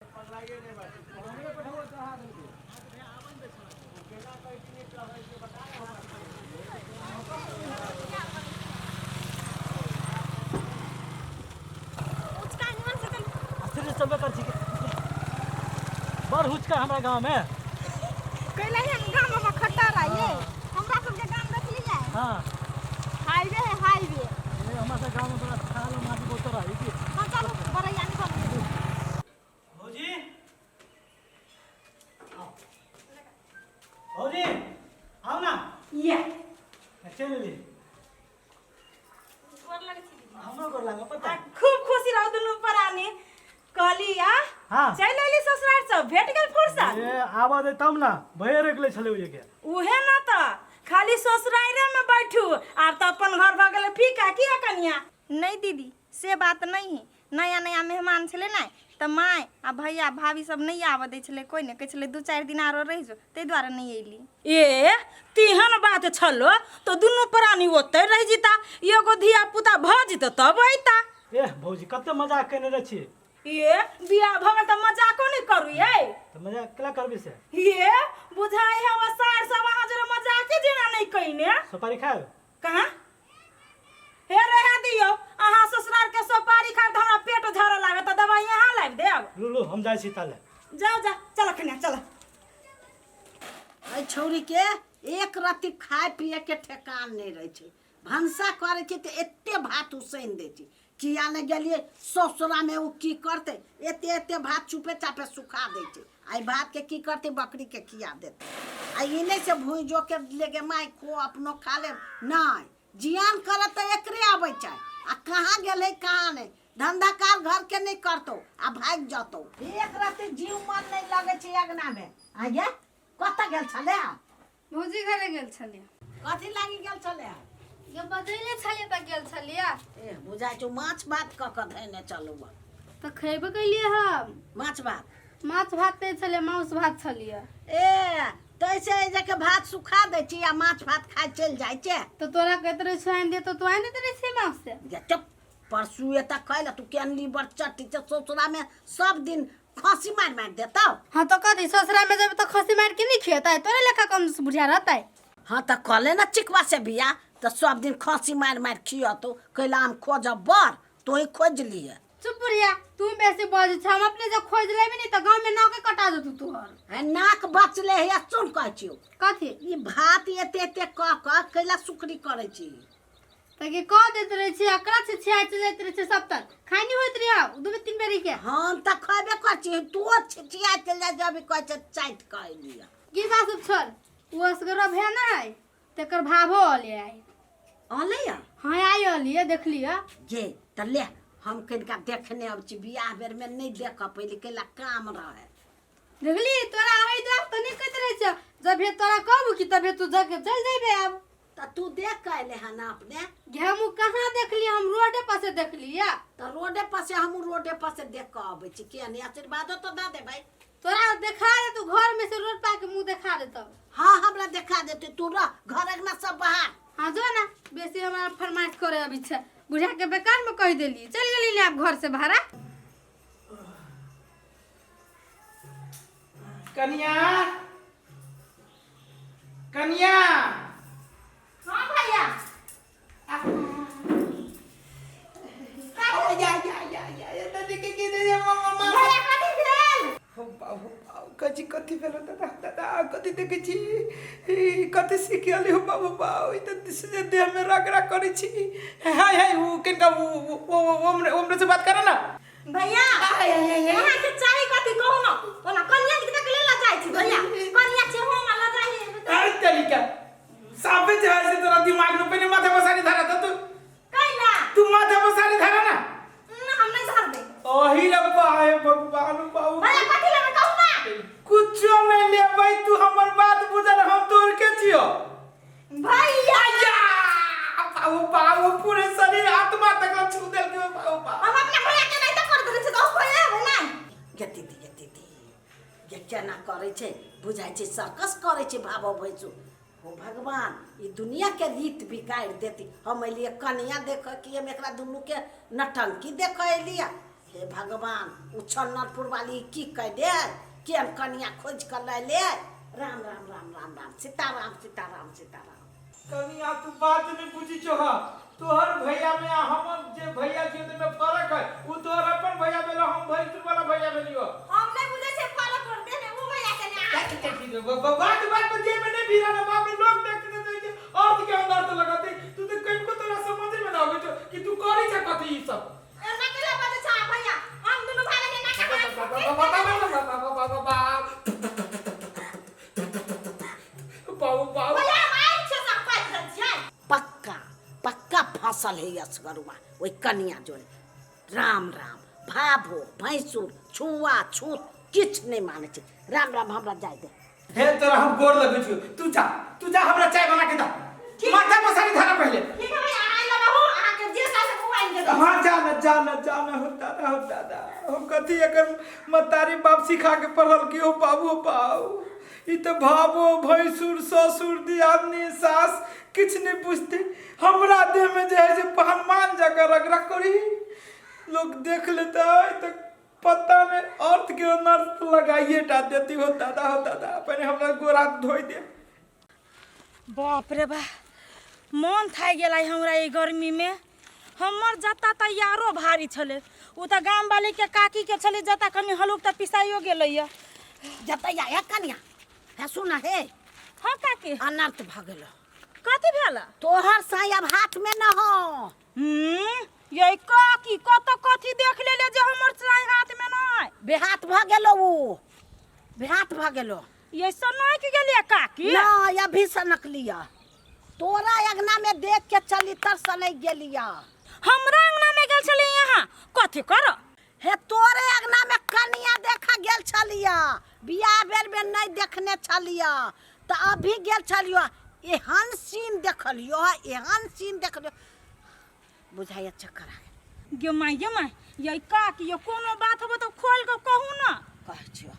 आश्चर्य चलबे कर छी बड़ हुचका हमरा गाँव में। कैला एहन गाम में खट्टा रहिए, हमरा सबके गाम देखलियै? हाँ, हाईवे है, हाईवे। ए, हमरा सब गाँव में बड़ा थाल और माटी बहुत रही की। हाँ, चलो, बड़ैया निकल। भौजी, आओ। भौजी, आओ ना। या। चल ली। हमरो गोर लागो पता। आ, खूब खुशी रहू दुनू प्राणी। कहली आ चलि अयली ससुराल से, भेट गेल फुर्सत? ए, आवा दे तब ना, भैया रोक ले छले उजे के। उहे ना तऽ खाली ससुरारे में बैठू, आब तऽ अपन घर भऽ गेलै फीका। की है कनिया? नहीं दीदी, से बात नहीं है। नया नया मेहमान छलै ने, तऽ माय आ भैया भाभी सब नहि आबऽ दै छलै कोइ ने, कहै छलै 2-4 दिन आरो रहि जो, ताहि दुआरे नहि अयली। ए, तेहन बात छलो तऽ दुनू प्राणी ओतहि रहि जेता, एगो धिया पुता भऽ जेतौ तब अयता। ए भौजी, कते मजाक केने रहे छी। ए, बियाह भऽ गेल तऽ मजाको नहि करू यै? तऽ मजाक केला करबी से? ये बुझाइ है वो सार सब अहाँ जरा मजाके जेना नहि कइने। सुपारी खायब? कहाँ हे, रहे दियौ, अहाँ ससुराल के सुपारी खायब तऽ हमरा पेट झरऽ लागत, तऽ दवाइ अहाँ लाबि देब। लू लू, हम जाइ छी ताले। जाओ जा, चल खनिया, चल। एहि छौड़ीके एक रत्ती खाय पियके ठेकान नहि रहै छै। भनसा करै छै तऽ एते भात उसैन दै छै। किया नहि गेलियै ससुरामे, ओ की करतै? एते एते भात चुपे चापे सुखा दै छै। एहि भातके की करतै? बकरीके खिया देतै। आ ई नहि से भुइजो के लेगे माय खो, अपनो खा लेब। नहि जियान करत तऽ एकरे अबै छै। आ कहाँ गेलै कहाँ नहि, धंधा कार घरके नहि करतौ आ भागि जतौ। एक रत्ती जीव मन नहि लगै छै अङ्गनामे। आ गे, कतऽ गेल छलै? भौजी घरे गेल छलियै। कथी लागी गेल छलै? ये बजैले छलियै तऽ गेल छलियै। ए, बुझाइ छौ माछ भात कऽ कऽ धयने चलू। तऽ खेबे केलियै हम। माछ भात? माछ भात नहि छलियै, मांस भात छलियै। ए, तैसे एहि जके भात सुखा दै छी आ माछ भात खाइ चलि जाइ छै। तऽ तोरा कहैत रहै छौ आनि दे, तऽ तू आनि दैत रहै छी मांस से। जे चुप, परसू एतऽ खैला तू केनली बड़ चट्टी छै। ससुरामे सब दिन खसी मारि मारि देतौ। हाँ तऽ कथी, ससुरा में जेबै तऽ खसी मारि के नहीं खियेतै? तोरे लेखा कम बुढ़िया रहतै? हाँ, तऽ कले ने चिकवा से बिया तऽ सब दिन खसी मारि मारि खियतौ। कैला हम खोजब बर, तोही खोज लिए। चुप बुढ़िया, तू बेसी बजै छ। हम अपने जब खोज लेबी नहीं तऽ गाँव में नाव के कटा देतौ तोहर। है, नाक बचले है। सुन, कहै छियौ। कथी? ई भात एते एते कऽ कऽ कैला सुखरी करै छी? तऽ की कह दैत रहै छी, अकरा छै छिया चलैत रहै छै सब तक खाइ नहीं होइत रहै 2 बेर 3 बेरी के। हम तऽ खयबे करै छी, तू छिछिया चलि जाइ जब कहै छै चाटि कऽ अयलियै। की बात सब छोड़, ओ असगरो भे ना है तकर भाभो अले आई। अलै? हाँ, आई अलिए, देखलिए। जे तऽ ले, हम कनिका देखने अबै छी। बियाह बेरमे नहि देखऽ पहिले, कैला काम रहै। देखली, तोरा आबै दुआरे तऽ नहि कहैत रहै छै। जब हे तोरा कहबू कि तबे तू जाके चलि जेबे आब। तऽ तू देख कऽ अयले हन अपने? गे, हम कहाँ देखली, हम रोडे पर से देखली। या तऽ रोडे पर से, हमहूँ रोडे पर से देख कऽ अबै छी। किया नहि आशीर्वादो तऽ दऽ देबै। तोरा देखा दे तू घर में से रोड पा के मुंह देखा दे तब। हाँ, हमरा देखा देते। तू रह घर अंगना सब बाहर। हाँ, जो ना, बेसी हमारा फरमाइश करे अभी छै। बुझा के बेकार में कह देली, चल गेली ने आप घर से बाहर। कनिया, कनिया। हाँ भैया। या या या या या, दादी के की दे मामा मामा। भैया, कथी भेल? हो बाबू बाबू, कथी कथी भेल? दादा दादा, कथी देखै छी? ई कथी सीख गेली? हो बाबू बाबू, ई तऽ से देह में रग रग करै छी। हाय हाय, उ किनका उ ओ ओमरे से बात करो ना। भैया, अहाँ के चाही कथी, कहू ना। ओना कनिया के तक लेला जाइ छी भैया, कनिया छै हम ल जाइ। अरे तरीका साफे जे है से तोरा दिमाग में पहले माथा पर साड़ी धरा त तू। कैला? तू माथा पर साड़ी धरा ना। ना, हम नहीं धरबे। ओही रे बाहे भगवान बाबू। भैया, कथी लेबै, कहू ना। कुछो नहीं लेबै, तू हमर बात बुझल, हम तोर के छियो। भैया। आया बाबू बाबू, पूरे शरीर आत्मा तक ला छू देल के बाबू बाबू। हम अपना भैया के नहीं त कर देले छी त भैया है ना। गे दीदी, गे दीदी, गे केना करै छै, बुझाइ छै सर्कस करै छै भाबो भैंसु। हो भगवान, ई दुनियाके रीत बिगाड़ि देती। हम एलियै कनिया देखऽ कि हम एकरा दुनूके नटंकी देखऽ एलियै? हे भगवान, ओ छन्नरपुर वाली की कह दे, केहन कनिया खोजि कऽ लए ले। राम राम राम राम राम, सीताराम सीताराम सीताराम। कनिया तू बात नहीं बुझी छो हा, तोहर भैया में आ हमर जे भैया छियो ते में फर्क है। उ तोहर अपन भैया भेलो, हम भैंसुर वाला भैया भेलियो। हम नहीं बुझै छै फरक और देने उ भैया के ने। बात बात पर जे में नहीं भीरा ना, बाप रे, लोग देखते ते जे अर्थ के अंदर तो लगाते। तू तो कहीं को तोरा समझ में ना आवे छो कि तू करी छ कथी ई सब। एना केला बाजै छ भैया, हम दुनू भाई के ना बाबू बाबू भैया, हम आइ छै सब पाइ दै छियै। पक्का पक्का फसल है असगरुआ ओहि कनिया जोड़े। राम राम, भाभो भैंसुर छुआ छूत किछु नहि मानै छै। राम राम, हमरा जाय दे। हे तोरा हम गोर लगै छियो, तू जा, तू जा, हमरा चाय बना के दा, माथा पसारी धारा पहले। ठीक है भैया, आइ रहू, अहाँ के जे सास उ आनि के हाँ, जाना जाना जाना। हो दादा, हो दादा, हम कथी एकर मतारी बाप सिखा के पढ़ल की हो बाबू हो बाबू। ई तऽ भाबो भैंसुर ससुर दियादनी सास किछु नहि बुझते। हमरा देह में जे है से हनुमान जकाँ रगड़ा करी, लोग देख लेते तऽ पता नहीं अर्थ के अनर्थ लगाइए टा देती। हो दादा, हो दादा, पहले हमरा गोरा धोइ दे। बाप रे बा, मन थाकि गेलै हमरा ई गर्मीमे। हमर जत्ता तऽ यारो भारी छलै, ओ तऽ गामवालीके काकीके छलै जत्ता, कनि हलुक तऽ पिसाइयो गेलैए। जतैया हे कनिया, हे सुन हे। हाँ काकी। अनर्थ भऽ गेलो। कथी भेल? तोहर साई अब हाथ में न हो। ये काकी, कत कथी देख लेले जे हमर साई हाथ में नहीं? बेहाथ भऽ गेलो, उ बेहाथ भऽ गेलो। ये सनक गेलिए काकी? ना, अभी सनक लिया, तोरा अंगना में देख के चली तर सनक गेलिया। हमरा अंगना में गेल छली यहाँ कथी कर? हे तोरे अंगना में कनिया देखा गेल छलिया, बियाह बेर में नहीं देखने छलिया, तऽ अभी गेल छलियो, एहन सीन देखलियो, एहन सीन देखलियो, बुझाइया चक्कर आ गेल। गे माय, गे माय, ये काकी, ये कोनो बात होबो तऽ खोल के कहू ना। कहै छियो,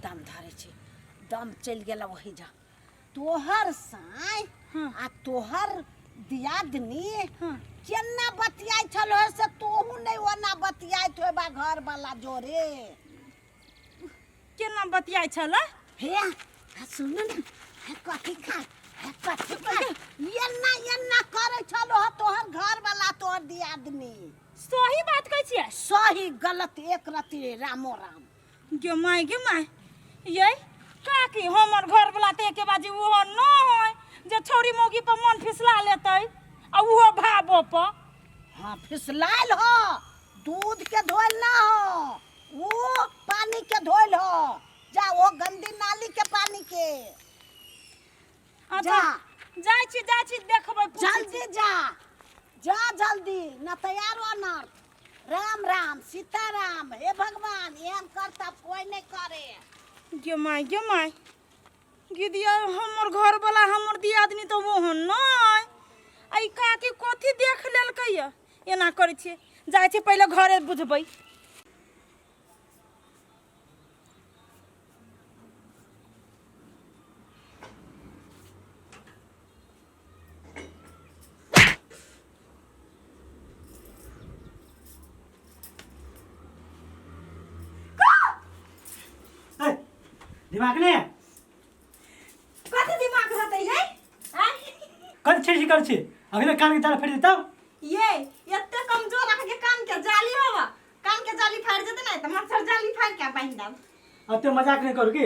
दम धरै छी, दम चलि गेल ओहि जा। तोहर साँय आ तोहर दियादनी केना बतियाइ छल हो से तोहू नहि ओना बतियाइत होयबा घर वाला जोरे। केना बतियाइ छल? हे हे सुन ने, हे कथी खा, हे कथी खा, एना एना करै छल हो तोहर घर वाला, तोहर दियादनी। सही बात कहै छियै? सही गलत एक रति, रामो राम। गे माय, गे माय, ये काकी, हमर घर वाला तऽ एके बाजी ओहो न है जे छौरी मौगी पर मन फिसला लेतै आ ओहो भाबो पर। हाँ, फिसलायल हो, दूध के धोल ना हो, वो पानी के धोल हो, जा वो गंदी नाली के पानी के। अच्छा। जा। जाइ छी, जाइ छी, देखबै, पूछै छी। जल्दी जा, जा जल्दी न तैयार हो अनर्थ। राम राम सीताराम, हे भगवान, एहन करता कोई नहीं करे। गे माय, गे माय, गिदिया, हमर घर वाला, हमर दियादनी तऽ ओहन नहि आ ई काकी कथी देख लेलकै ये एना करै छियै? जाइ छी, पहिले घरे बुझबै। ए, दिमाग नहीं है? कथी दिमाग रहतै ये आँय? कथी छिड़छी कर छी अखने कान के तार फाड़ि देतौ। ये एते कमजोर अहाँके कान के जाली होवा, कान के जाली फाड़ि जेतै ने तऽ मच्छर जाली फाड़ि के बान्हि देब। अते मजाक नहीं करू की।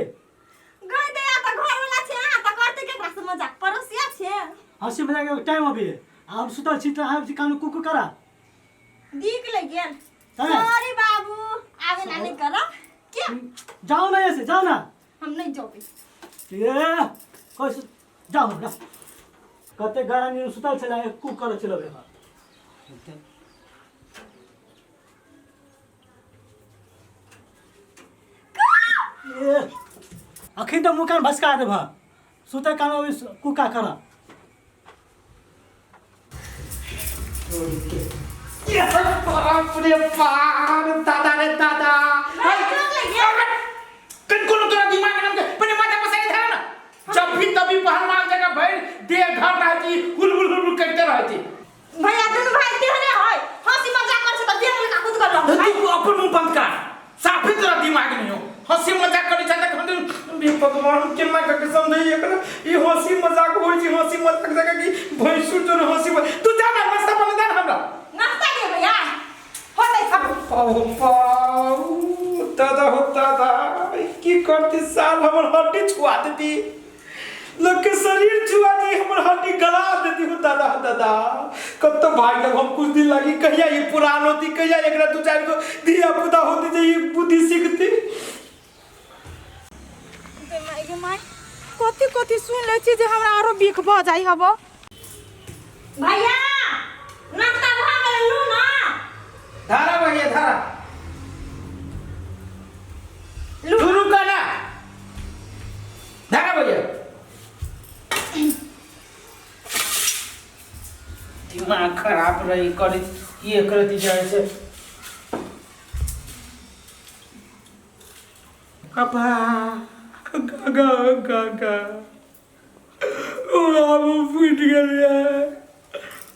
गई दया तऽ घर वाला छै, अहाँ तऽ करतै केकरा से मजाक, पड़ोसिया छै। हंसी मजाक के टाइम अभी है, हम सुतल छी तऽ आबि छी कान कुकु करा। दिक लग गेल। हैं? सॉरी बाबू, आबे ना नहीं करब के। जाओ ना ऐसे, जाओ ना। हम नहीं जेबै। ये कैसे जाओ ना, कते गरा नींद सुतल छलै, कुक करै छलै बे। ए, अखन तऽ मुँह कान भसका देब, सुतै कान कुका कर। बाप रे बाप, दादा रे दादा, कन कोनो तोरा दिमाग नाम के पहले माथा पसाई था ना, जब भी तभी पहलवान जगह भर देह घर रहती, हुलबुल हुलबुल करते रहती। भैया, दुनू भाई तेहने है, हंसी मजाक कर छै तऽ देह लगा कूद कर रहल। तू अपन मुंह हे भगवान केना कऽ के समझैए एकरा ई हंसी मजाक होइ छै हंसी मजाक जगह कि भैंसुर जोर हंसी तू जा ना नाश्ता पानी दे ना हमरा नाश्ता दे भैया होतै सब पाऊ पाऊ दादा हो दादा ई की करती साल हमर हड्डी छुआ देती लोग के शरीर छुआ दी हमर हड्डी गला देती हो दादा हो दादा कब तो भाग जब हम कुछ दिन लगी कहिया ये पुरान होती कहिया एकरा दू चार गो धिया पुता होती जे ई बुद्धि सीखती गे माय कथी कथी सुन लै छी जे हमरा आरो बिख भऽ जाइ हब भैया नाश्ता भऽ गेल लू ना धारा भैया धारा लू शुरू करना धारा भैया दिमाग खराब रही करे ये करती जाए से पापा गा गा गा ओ बाबू फूट गेल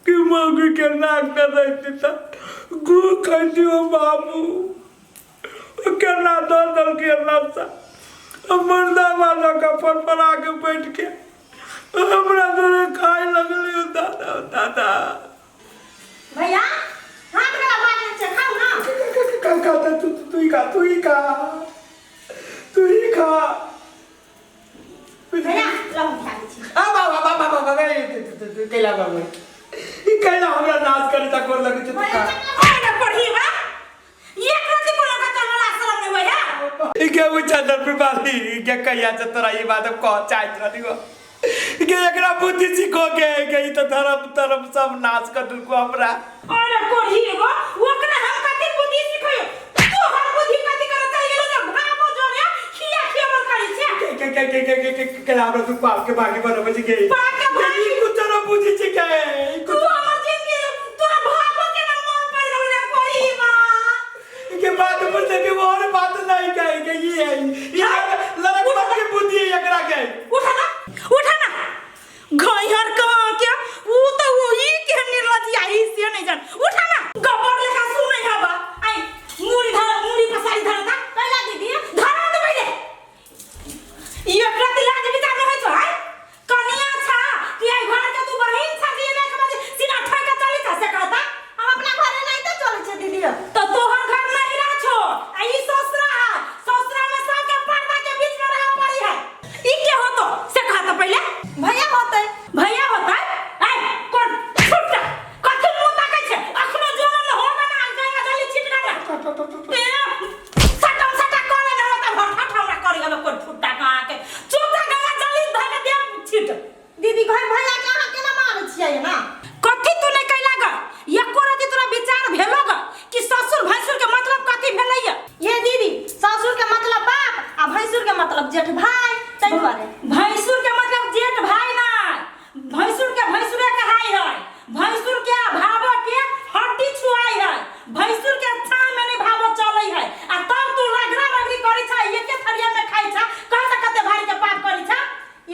कि मौगी के नाक न रहती त गु खैती ओ बाबू केना दल दल के नशा मर्दा वाला का फड़फड़ा के बैठ के हमरा जोरे खाए लगले ओ दादा ओ दादा भैया हाथ गला बाजल छै खाउ ना का खाता तू तू ही खा तू ही खा तू ही खा भैया लहू खा लै छी आ बाबा बाबा बाबा बाबा कैला बाबा ई कैला हमरा नाच करे ता कर लगे छै तू खा ओए पढ़ी बा एक राति कोनो का तोरा शरम नहीं होय है ई के उ चदर पे बाली ई के कहिया से तोरा ई बात कह चाहत रहली हो के एकरा बुद्धि सीखो के के ई तो धर्म धर्म सब नाच कर दुको हमरा अरे कोढ़ी एगो ओकरा हम कथी बुद्धि सिखैयो तू हर बुद्धि कथी करे चल गेलो जे भागो जोरे खिया खिया मन करै छै के के के के के के के हमरा तू पाप के भागी बनबै छै के पाप के भागी? ई कुछ न बुझी छै के ई तू कुछ हमर जिंदगी तोरा भागो के ना मन पड़ गेलो रे कोढ़ी बा के बात बुझे के और बात नहीं के के ये है ये लड़क के बुद्धि है एकरा के उठा ना उठा ना घैहर कहाँ के ऊ तो वो ई के निर्लज्जी आई से नहीं जान उठा ना गबर लेखा सुनै हबा आई मुड़ी धर मुड़ी पसारी धर ता पहला दीदी धर तो पहिले ई एकरा ते लाज विचार न होय छो हाय कनिया छा कि आई घर के तू बहिन छा कि एना के बाजे सीना ठोक के चली छा से कहता हम अपना घरे नहीं तो चले छे दीदी तो तोहर घर नहिरा छो आ ई ससुरा है ससुरा में सबके पर्दा के बीच में रह पड़ी है ई के होतो से कहता पहिले भैया होते भैया होता ऐ कोन छुट्टा कथि मुंह ताकै छै अखनो जोर न होगा ना गंगा जली छिट ना ए सटम सटा करे न होता भर ठा हमरा करे गेलो कोन फुट्टा कहाँ के चुपटा गंगा जली धर के दे छिट दीदी घर भैया के अहाँ केना मारै छियै ना कथि तू नहीं कैला ग एको रति तोरा विचार भेलो ग कि ससुर भैंसुर के मतलब कथि भेलैया ये दीदी ससुर के मतलब बाप आ भैंसुर के मतलब जेठ भाई ताहि दुआरे भैंसुर के मतलब जेठ भाई ना भैंसुर के भैंसुरे कहाई है भैंसुर के भावो के हड्डी छुआई है भैंसुर के छाह में नहीं भावो चलै है आ तब तू रगड़ा रगड़ी करै छा एके थरिया में खाइ छा कह त कते भारी के पाप करै छा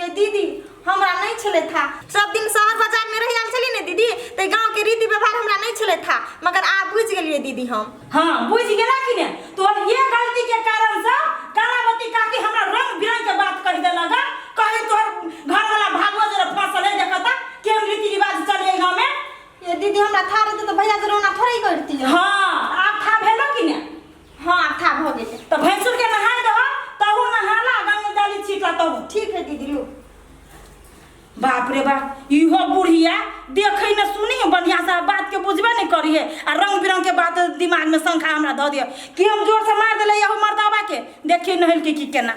ये दीदी हमरा नहीं छले था सब दिन शहर बाजार में रहि आयल छली ने दीदी ते गांव के रीति व्यवहार हमरा नहीं छले था मगर आब बुझि गेलियै दीदी हम हाँ बुझि गेला कि ने तोहर ये गलती के कारण से कालावती काकी हमरा रंग बिरंग के बात कहि देलक हँ। कहे तोहर घर वाला भागो जरा फसल है देखता केहन रीति रिवाज चले गाँव में ये दीदी हमरा था रहते तो भैया जरूर ना थोड़े ही करती हाँ आब था भेलो कि ने हाँ आब था भऽ गेलै तऽ भैंसुर के नहाय दह तहु नहाला गंगा डाली छीटला तहु ठीक है दीदी लू बाप रे बाप इहो बुढ़िया देखै न सुनी बढ़िया से बात के बुझबे नहीं करिए आ रंग बिरंग के बात दिमाग में शंखा हमरा धऽ दिअ कि हम जोर से मार देले यहो मर्दाबा के देखिए नहल के की केना